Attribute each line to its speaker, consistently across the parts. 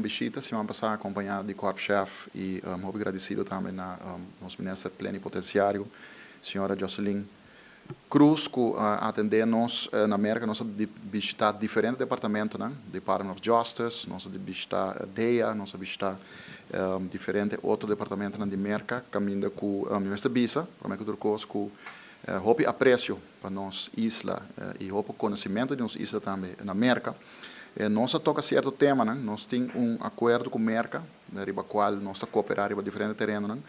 Speaker 1: bishita siman pasá akompañá di Korpschef i hopi gradesido tambe na nos minister plenipotensiario, señora Joselyn Cruz, ku a atendé nos na Merka. Nos a bishitá diferente departamentonan, Department of Justice, nos a bishitá DEA, nos a bishitá diferente otro departamentonan di Merka, kaminda ku mi mester bisa, promé ku tur kos, ku hopi apresio pa nos isla i hopi konosementu di nos isla tambe na Merka. Nos a toka sierto temanan. Nos tin un akuerdo ku Merka, riba kual nos ta kooperá riba diferente terenonan,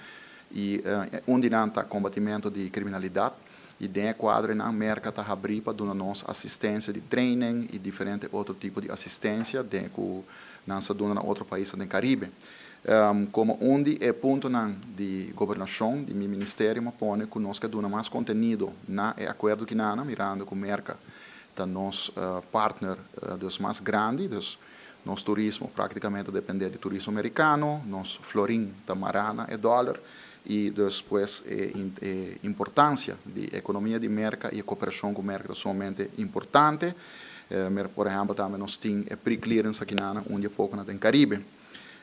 Speaker 1: i un di nan ta kombatimentu di kriminalidat, i den e kuadronan Merka ta habrí pa duna nos asistensia di training i diferente otro tipo di asistensia den ku nan sa duna na otro paisnan den Karibe. Komo un di e puntonan di gobernashon di mi ministerio, mi a pone ku nos ke duna mas kontenido na e akuerdo kinana, mirando ku Merka ta nos partner dus mas grandi, dus nos turismo práktikamente ta dependé di turismo merikano, nos florin ta mará na e dòler i dus pues e importansia di ekonomia di Merka i e kooperashon ku Merka ta sumamente importante. Por ehèmpel, tambe nos tin e pre-clearance akinana un di e pokonan den Karibe.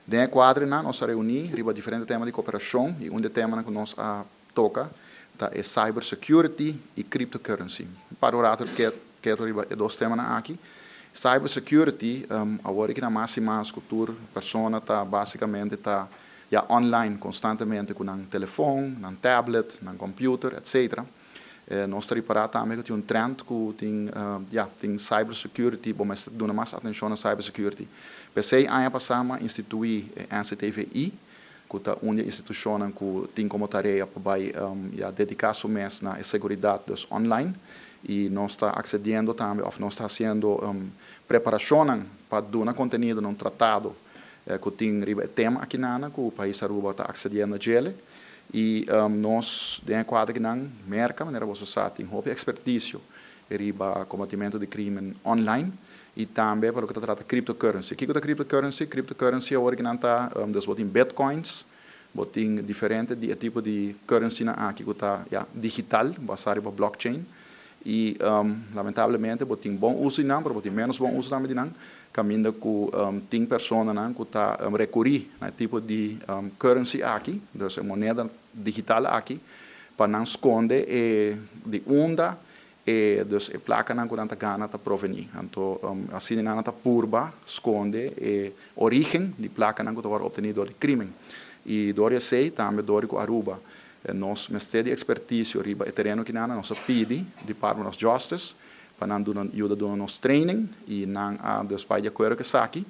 Speaker 1: Den e kuadronan nos a reuní riba diferente tema di kooperashon i un di e temanan ku nos a toka ta e cyber security i cryptocurrency. Para un ratu ketu riba e dos temanan aki. Cyber security, awor aki na mas i mas ku tur persona ta básikamente ta ya online konstantemente ku nan telefòn, nan tablet, nan computer, etc. Nos ta ripará tambe ku tin un trend ku tin ya tin cyber security, bo mester duna mas atenshon na cyber security. P'esei aña pasá a instituí e NCTVI, ku ta un di e institushonnan ku tin komo tarea pa bai ya dediká su mes na e seguridat dus online, i nos ta aksediendo tambe òf nos ta hasiendo preparashonnan pa duna kontenido na un tratado ku tin riba e tema akinana ku pais Aruba ta aksediendo na djele. I nos den e kuadro akinan, Merka, manera boso sa, tin hopi ekspertisio riba kombatimentu di krimen online i tambe pa loke ta trata cryptocurrency. Kiko ta cryptocurrency? Cryptocurrency awor akinan ta dus bo tin bitcoins, bo tin diferente di e tipo di currencynan aki ku ta ya digital, basá riba blockchain, i lamentablemente bo tin bon uso di nan, pero bo tin ménos bon uso tambe di nan, kaminda ku tin personanan ku ta rekurí na e tipo di currency aki, dus e moneda digital aki, pa nan skonde e di unda e dus e plakanan ku nan ta gana ta provení. Anto asina nan ta purba skonde e orígen di plakanan ku ta wòrdu optení dor di krimen. I dor di esei tambe, dor ku Aruba nos mester di ekspertisio riba e tereno kinana, nos a pidi Department of Justice pa nan duna yuda duna nos training i nan a dus bai di akuerdo ku esaki.